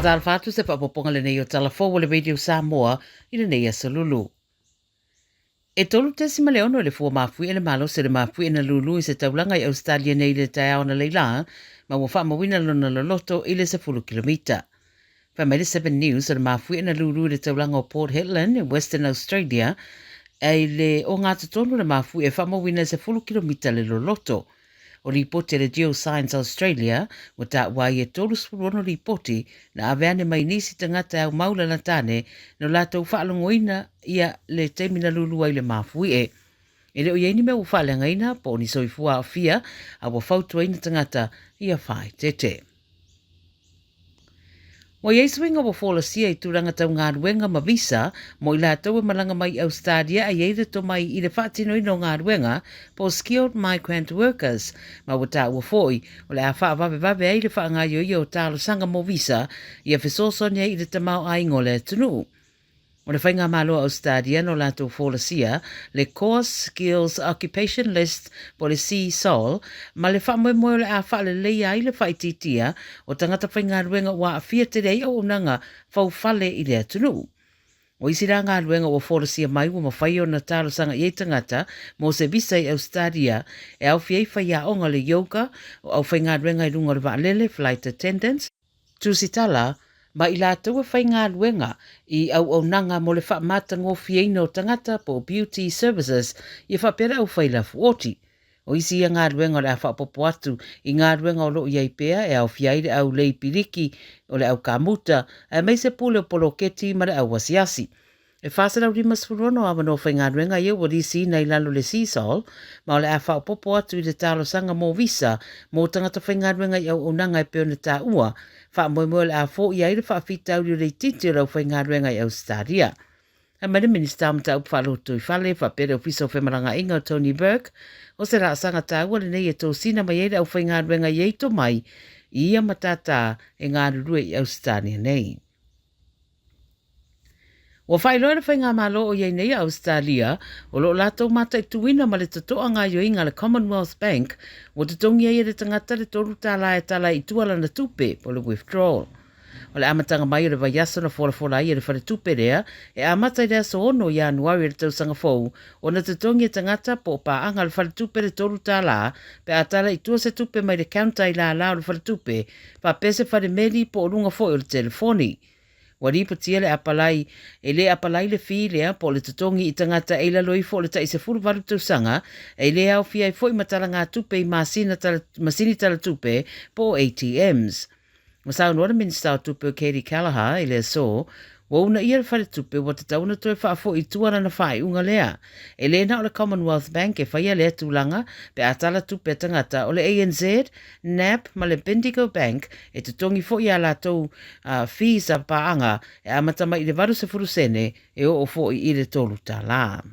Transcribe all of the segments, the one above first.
Faatalofa atu se faaopoopoga lenei o Tala Fou a le Radio Samoa i lenei aso Lulu. E 3.6 le fua mafuie le malosi o le mafuie na lulu i se taulaga i Ausetalia nei i le taeao analeila ma ua faamauina lona loloto i le 10 kilomita. Fai mai le Seven News o le mafuie na lulu i le taulaga o Port Hedland i Western Australia i le ogatotonu o le mafuie e faamauina i 10 kilomita le loloto. O lipoti a le Geoscience Australia ua taua ai e 36 lipoti na ave ane mai nisi tagata e aumau lalata ane no latou faalogoina ia le taimi na lulu ai le mafuie. E le o i ai ni mea ua faaleagaina po o ni soifua aafia a ua fautuaina tagata ia faaeteete. Ua i ai suiga ua folasia i tulaga tau galuega ma visa mo i latou e malaga mai i Ausetalia a i ai le tomai i le faatinoina o galuega po o Skilled Migrant Workers ma ua taua foi o le a faavavevave ai le faagaioia o talosaga mo visa ia fesoasoani ai i le tamaoaiga o le atunuu. O le Faigamalo a Ausetalia no latou folasia le Core Skills Occupation List po o le CSOL ma le faamoemoe o le a faaleleia ai le faaitiitia o tagata faigaluega ua aafia tele ai auaunaga faufale i le atunuu. O isi la galuega ua folasia mai ua mafai ona talosaga i ai tagata mo se visa i Ausetalia e aofia ai faiaoga o le yoga, o aufaigaluega i luga o le vaalele, flight attendants, Tusitala, ma i latou e faigaluega i auaunaga mo le faamatagofieina o tagata po o beauty services ia faapea le aufai lafuoti. O isi ia galuega o le a faaopoopo atu i galuega o lo o i ai pea e aofia ai le au lei piliki, o le au kamuta, aemaise pule o poloketi ma le au asiasi. E 456 avanoa faigaluega ia ua lisiina i lalo o le CSOL, ma o le a faaopoopo atu i le talosaga mo visa mo tagata faigaluega i auaunaga e pei ona taua, faamoemoe o le a foia ai le faafitauli o le itiiti o le aufaigaluega i Ausetalia. Fai mai le Minisita o Mataupu Faalotoifale faapea le Ofisa o Femalagaaiga o Tony Burke, o se laasaga taua lenei e tosina mai ai le aufaigaluega i ai tomai i ia matata e galulue i Ausetalia nei. Ua faailoa e le Faigamalo o i ai nei a Ausetalia, o lo o latou mataituina ma le totoa gaoioiga a le Commonwealth Bank ua totogi ai e le tagata le $3 e tala ai i tua lana tupe, po o le withdrawal. O le amataga mai o le vaiaso na folafola ai e le faletupe lea, e amata i le aso 6 o Ianuari o le tausaga fou, ona totogi e tagata po o paaga a le faletupe le $3 pe a tala i tua se tupe mai le counter i lala o le faletupe, faapea se fale meli po o luga foi o le telefoni. Ua lipotia le apalai, e le apalai le fee lea po o le totogi i tagata e i lalo ifo o le tai 18 tausaga, e le aofia ai foi ma talagatupe i masina tala, masini talatupe po o ATMs. Ua saunoa le Minisita o Tupe o Katie Callagher i le aso, ua uunaia le faletupe ua tatau ona toe faafoi i tua lana faaiuga lea. E le na o le Commonwealth Bank e faia lea tulaga pe a tala tupe a tagata, o le ANZ, NAB ma le Bendigo Bank e totogi foi a latou fees a paaga e amata mai i le 80 sene e oo foi i le $3.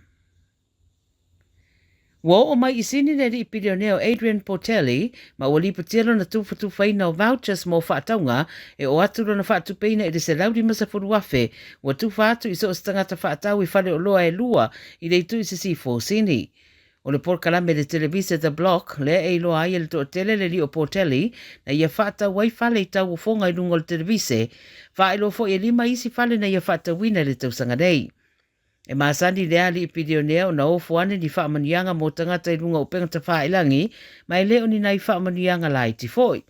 Ua oo mai i Sini le alii pilionea o Adrian Portelli ma ua lipotia lona tufatufaina o vouchers mo faatauga e oo atu lona faatupeina i le $150,000 ua tufa atu i so o se tagata faatau i faleoloa e lua i le itu i sisifo o Sini. O le polokalame i le televise The Block lea e iloa ai e le toatele le alii o Portelli na ia faatau ai fale i tauofoga i luga o le televise, faailoa foi e lima isi fale na ia faatauina i le tausaga nei. E masani le alii pilionea ona ofo ane ni faamanuiaga mo tagata i luga o upega tafailangi, ma e le o ni nai faamanuiaga laiti foi.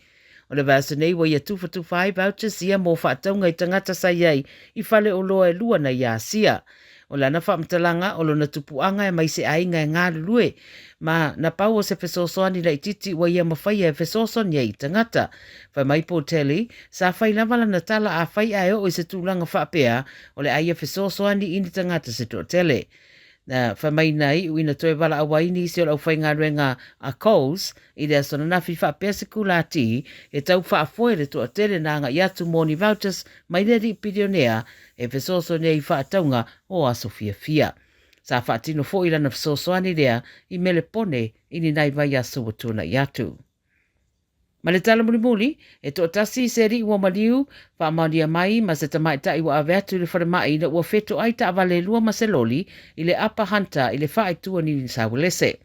O le vaiaso nei ua ia tufatufa ai vouchers ia mo faatauga i tagata sa i ai i faleoloa e lua na i Asia. O lana faamatalaga, o lona tupuaga e mai se aiga e galulue, ma na pau o se fesoasoani laitiiti ua ia mafaia e fesoasoani ai i tagata. Fai mai Portelli, sa fai lava lana tala afai ae oo i se tulaga faapea, o le a ia fesoasoani i ni tagata se toatele. Na fai mai na iu ina toe valaau ai nisi o le aufaigaluega a Coles i le aso ananafi faapea se kulati e tau faafoe le toatele na agai atu mo ni vouchers mai le alii pilionea e fesoasoani ai i faatauga o aso fiafia. Sa faatino foi lana fesoasoani lea i Melepone i ni nai vaiaso ua tuanai atu. Ma le tala mulimuli, e toatasi se alii ua maliu, faamaonia mai ma se tamaitai ua ave atu i le falemai ina ua fetoai taavale e lua ma se loli i le Upper Hunter i le faaitu o Niu Sauelese.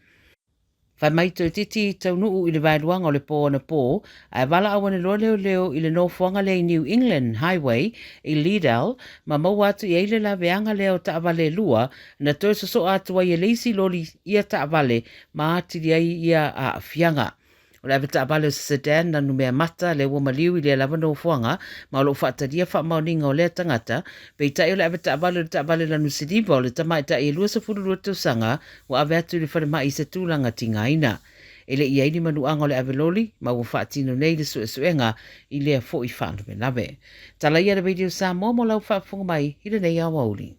Fai mai toeitiiti taunuu i le vaeluaga o le pō anapō, ae valaau ane loa leoleo i le nofoaga lea i New England Highway i Liddell ma maua atu i ai le laveaga lea o taavale e lua na toe sosoa atu ai e le isi loli ia taavale ma atili ai ia aafiaga. O le avetaavale o se sedan na numea mata lea ua maliu i lea lava nofoaga ma o lo o faatalia faamaoniga o lea tagata, peitai o le avetaavale o le taavale lanu siliva o le tamaitai e 22 tausaga ua ave atu i le falemai i se tulaga tigaina. E le i ai ni manuaga o le aveloli ma ua faatino nei le suesuega i lea foi faalavelave. Tala ia le Radio Samoa mo lau faafofoga mai i lenei aoauli.